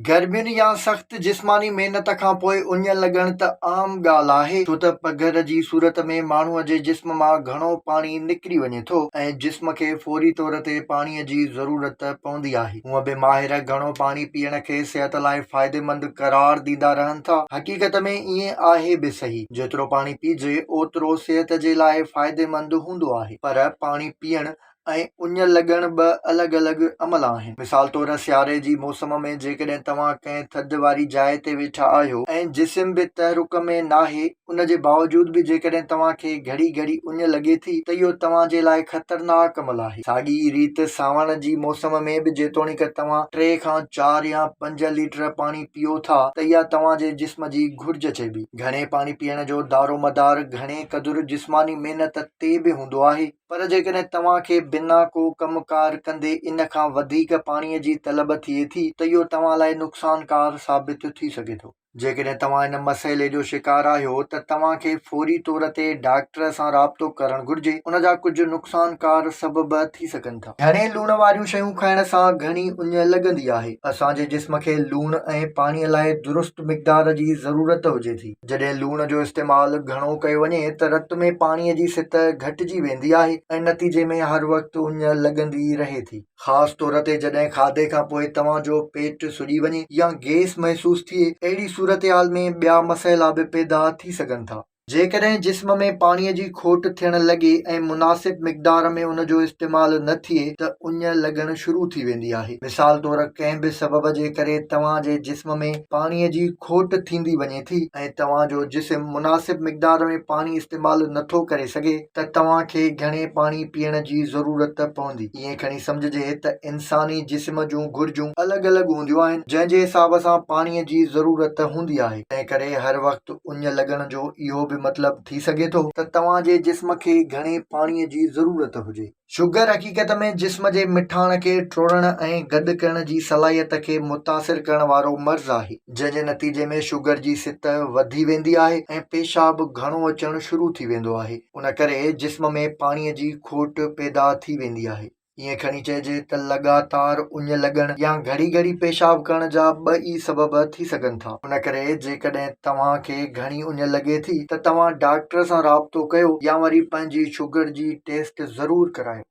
گرمين يا سخت جسماني محنت کان پوء اڃ لڳڻ ته عام ڳالهه آهي، ڇو ته پگهر جي صورت ۾ ماڻهوء جي جسم مان گهڻو پاڻي نڪري وڃي ٿو ۽ جسم کي فوري طور تي پاڻي جي ضرورت پوندي آهي. هونء به ماهر گهڻو پاڻي پيئڻ کي صحت لاء فائديمند قرار ڏيندا رهن ٿا. حقيقت ۾ ائين آهي به صحيح. جيترو پاڻي پيئجي اوترو صحت جي لاء فائديمند هوندو آهي. پر پاڻي پيئڻ ۽ اڃ لڳڻ ٻه الڳ الڳ عمل آهن. مثال طور سياري جي موسم ۾ جيڪڏهن توهان ڪنهن ٿڌ واري جاء تي ويٺا آهيو ۽ جسم به تحرڪ ۾ ناهي ان جي باوجود به جيڪڏهن توهان کي گهڙي گهڙي اڃ لڳي ٿي ته اهو توهان جي لاء خطرناڪ عمل آهي. ساڳي ئي ريت سانوڻ جي موسم ۾ به جيتوڻيڪ توهان ٽي کان چار يا پنج ليٽر پاڻي پيئو ٿا ته اها توهان جي جسم جي گهرج چئبي. گهڻي پاڻي پيئڻ جو دارومدار گهڻي قدر جسماني محنت تي به هوندو آهي. پر جيڪڏهن توهان کي بنا ڪو ڪم ڪار ڪندي ان کان وڌيڪ پاڻي جي طلب ٿئي ٿي ته اهو توهان لاء نقصانڪار ثابت ٿي سگهي ٿو. جيڪڏهن توهان ان مسئلي جو شڪار آهيو ته توهان کي فوري طور تي ڊاڪٽر سان رابطو ڪرڻ گهرجي. ان جا ڪجهه نقصانڪار سبب ٿي سگهن ٿا. گهڻي لوڻ واريون شيون کائڻ سان گهڻي اڃ لڳندي آهي. اسان جي جسم کي لوڻ ۽ پاڻي لاء درست مقدار جي ضرورت هجي ٿي. جڏهن لوڻ جو استعمال گهڻو ڪيو وڃي ته رت ۾ پاڻي جي سطح گهٽجي ويندي آهي ۽ نتيجي ۾ هر وقت اڃ لڳندي رهي ٿي. خاص طور تي جڏهن کاڌي کان پوء توهان جو پيٽ سڄي وڃي يا گيس محسوس ٿئي، اهڙي صورتحال ۾ ٻيا مسئلا به پيدا ٿي سگهن ٿا. جيڪڏهن جسم ۾ پاڻي جي کوٽ ٿيڻ لڳي ۽ مناسب مقدار ۾ ان جو استعمال نه ٿئي ته اڃ لڳڻ شروع ٿي ويندي آهي. مثال طور ڪنهن به سبب جي ڪري توهان جي جسم ۾ پاڻي جي کوٽ ٿيندي وڃي ٿي ۽ توهان جو جسم مناسب مقدار ۾ پاڻي استعمال نٿو ڪري سگهي ته توهان کي گهڻي پاڻي پيئڻ جي ضرورت پوندي. ائين کڻي سمجهجي ته انساني جسم جون گهرجون الڳ الڳ هونديون آهن جنهن جي حساب سان پاڻي جي ضرورت هوندي آهي تنهنڪري هر وقت اڃ لڳڻ جو اهو به مطلب ٿي سگهي ٿو ته توهان جي جسم کي گهڻي پاڻي جي ضرورت هجي. شگر حقيقت ۾ جسم جي مٺاڻ کي ٽوڙڻ ۽ گڏ ڪرڻ جي صلاحيت کي متاثر ڪرڻ وارو مرض آهي، جنهن جي نتيجي ۾ شگر جي سطح وڌي ويندي آهي ۽ پيشاب گهڻو اچڻ شروع ٿي ويندو آهي، ان ڪري جسم ۾ پاڻي جي کوٽ پيدا ٿي ويندي آهي. ائين کڻي چئجي ته لڳاتار اڃ لڳڻ يا گهڙي گهڙي پيشاب ڪرڻ جا ٻه ئي سبب ٿي سگهن ٿا. ان ڪري جيڪڏهن توهان کي گهڻي اڃ لڳي ٿي ته توهان ڊاڪٽر سان رابطو ڪيو يا وري پنهنجي شگر جي ٽيسٽ ضرور ڪرايو.